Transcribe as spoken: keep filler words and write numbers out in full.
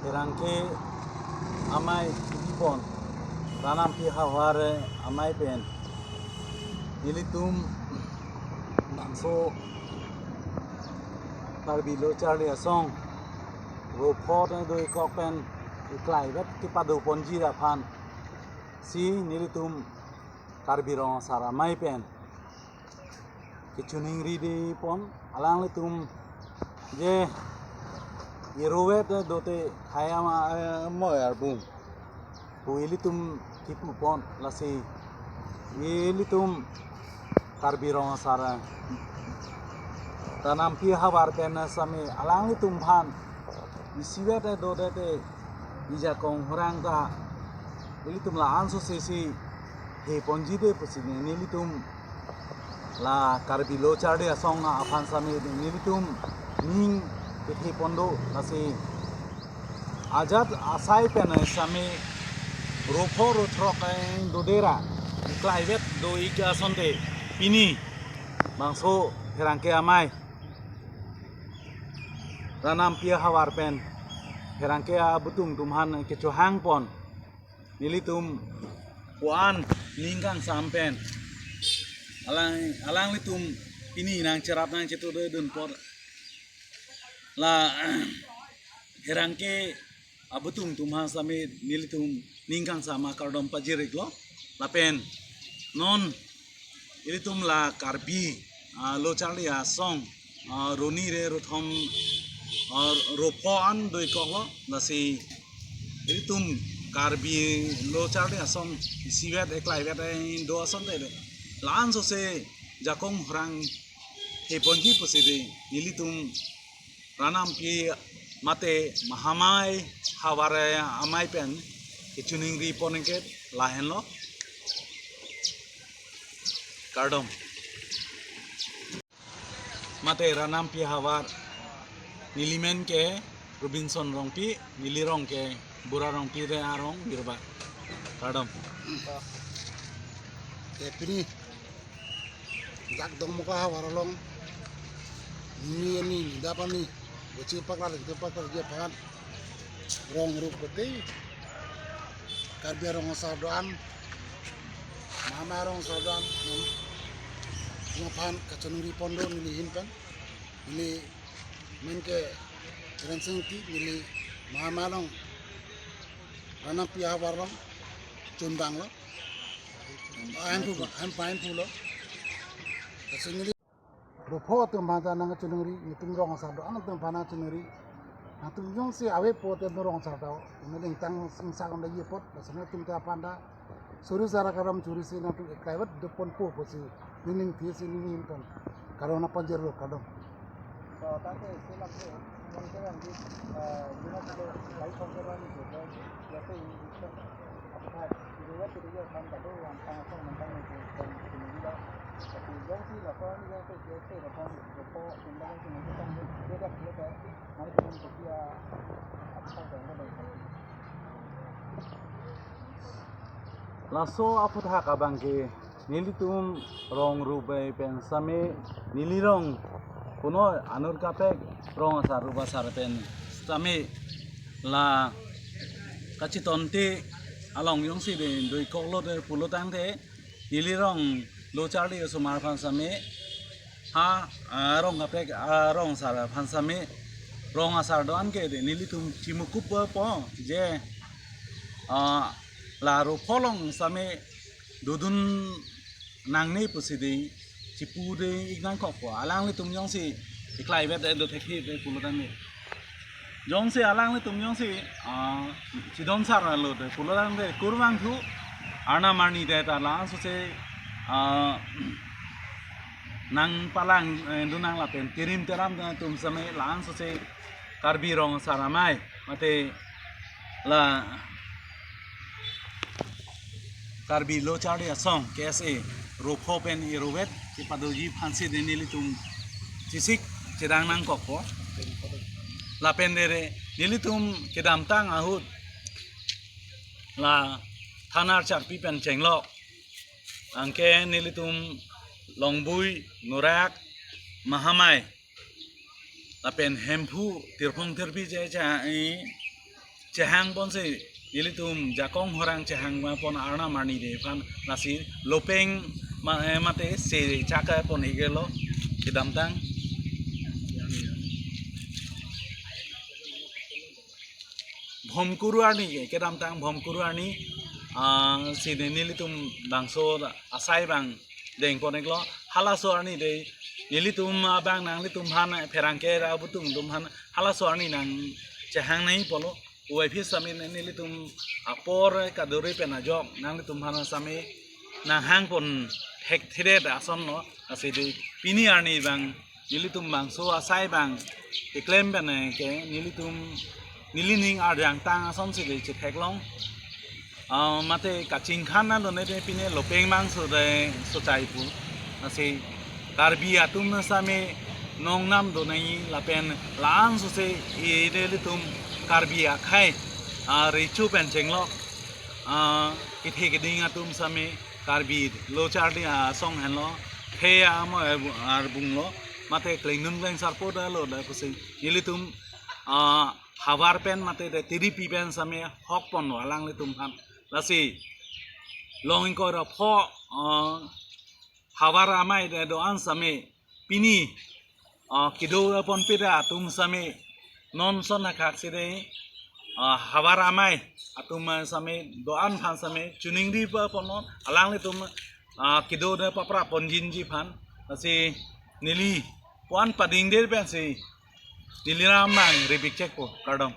Pherangke amei kipipon, Ranampi havar amei pen nelitum bangso Karbi Lo Charli Asong ro pho ta doikok pen eklaivet kepado ponji aphan si nelitum Karbi Rong Asar Amei pen kechoningri de pon, alanglitum je erovet dote khei ama, eh, moi arbung pu ilitum kipu pon, lasi ilitum Karbi Rong Asar Ranampi havar pen sami alanglitum aphan isivet dote te ijakong horang ta ilitum la-an sose si he ponji de pusi nelitum la Karbi Lo Charli Asong aphan sami nelitum ning kethe pon do, lasi ajat asai pen sami ro pho ro throk dodera eklaivet do-ik asonte pini bangso pherangke amei Ranampi havar pen pherangke abutung atum aphan kechohang pon nelitum puan ning kangsam pen alang, alanglitum pini nangcherap nangchetudun apot la pherangke abutung atum aphan sami nelitum ning kangsam akardom pajir-iklo. Lapen non ilitum la Karbi, ah, Lo Charli Asong, ah, ro hini re ro thom, ah, ro pho an doikoklo, lasi ilitum Karbi Lo Charli Asong isivet eklaivet do asonte la-an sose jakong horang he ponji pusi de nelitum Ranampi mate Mahamai havar amei pen kechoningri pon ke lahenlo. Kardom. Mate Ranampi havar, neli men ke Robinson Rongpi, neli rong ke Bura Rongpi re arong birba. Kardom. Te pini dak Dongmoka havar along neli, neli dapani bochi paklar, itu paklar dia pangan rong rup kete Karbi Rong Asar do-an, Mahamai Rong Asar do-an, hmm, aphan kachoningri pon do neli ahin pen, neli men ke Rensing Ti, neli Mahamai along Ranampi havar along chunbang lo. Ahin pu, ahin pu, ahin pu lo. Kasi neli ro pho atum aphan ta nangchoningri, nelitum Rong Asar do-an atum aphan nangchoningri. Nangtum jongsi avepo te Rong Asar do, neli ingtang singsak on da ye apot, lasi nangtum ta aphan ta suri sara karam churi si nangtum eklaivet do ponpo pusi neli ning thesi neli ahin pen kardom nangpajirlo, kardom. Laso aphuthak abang ke nelitum rong rup pen sami, neli rong kuno anut kaprek Rong Asar Rup Asar pen sami la kachetonte along jongsi de doikoklo de pulo tangte, neli rong Lo Charli osomar aphan sami, ha, ah, rong kaprek, ah, Rong Asar aphan sami, Rong Asar do-an ke de nelitum chimukup po je, ah, la ro pho along sami dodun nangne pusi de chipu de-ik nangkokpo. Alanglitum jongsi eklaivet do thekhi de pulo tangte, jongsi alanglitum jongsi, ah, chidon sar lo de pulo tangte kurvangthu, arnam arni de ta la-an sose, ah, nangpalang, eh, dun nang lapen tirim teram atum sami la-an sose Karbi Rong Asar Amei mate la Karbi Lo Charli Asong, K S A, ro pho pen erovet kepadoji aphansi de nelitum chesik chedang nangkokpo. Lapen de re nelitum kedamtang ahut la Thanar Charpi pen chenglo. Anke nelitum Longbui, Norak, Mahamai, lapen Hemphu, Tirphong Tirpi je cha, eh, chehang ponsi, ilitum jakong horang chehang ma pon arnam arni de aphan lasi lopeng ma, eh, mate se chaka pon ikelo kedamtang. Bhomkuru arni ke, kedamtang Bhomkuru arni, ah, si de nelitum bangso asai abang deng pon iklo, halaso arni de nelitum abang nanglitum aphan pherangke ra abutung atum aphan halaso arni nang chehang nangji pulo. Uvai phi sami nelitum apor kaduri pen ajok nanglitum aphan sami nanghang pon thekthedet asonlo, lasi de pini arni abang nelitum bangso asai abang keklem pen, eh, ke nelitum nelining arjang tang asonsi de chetheklong. Ah, mate kachingkhan alone de pine lopeng bangso de sochai pu. Lasi Karbi atum sami nongnam do nangji lapen la-an sose ilitum Karbi akhei, ah, recho pen chenglok, ah, kethe keding atum sami Karbi lo charli asong henlo, the amo arbung lo, mate klengdun klengsarpo da lo da pusi nelitum, ah, havar pen mate de tiripi pen sami hok ponlo alanglitum aphan. Lasi long ingkoi ra pho, ah, havar amei de do-an sami pini, ah, kedo ponpe ra atum sami non son akhak si de, ah, havar amei atum, ah, sami do-an aphan sami choningri pa ponlo alanglitum, ah, kedo de papra ponjinji aphan. Lasi neli puan padingder pensi neli ram nang ribik chekpo, kardom.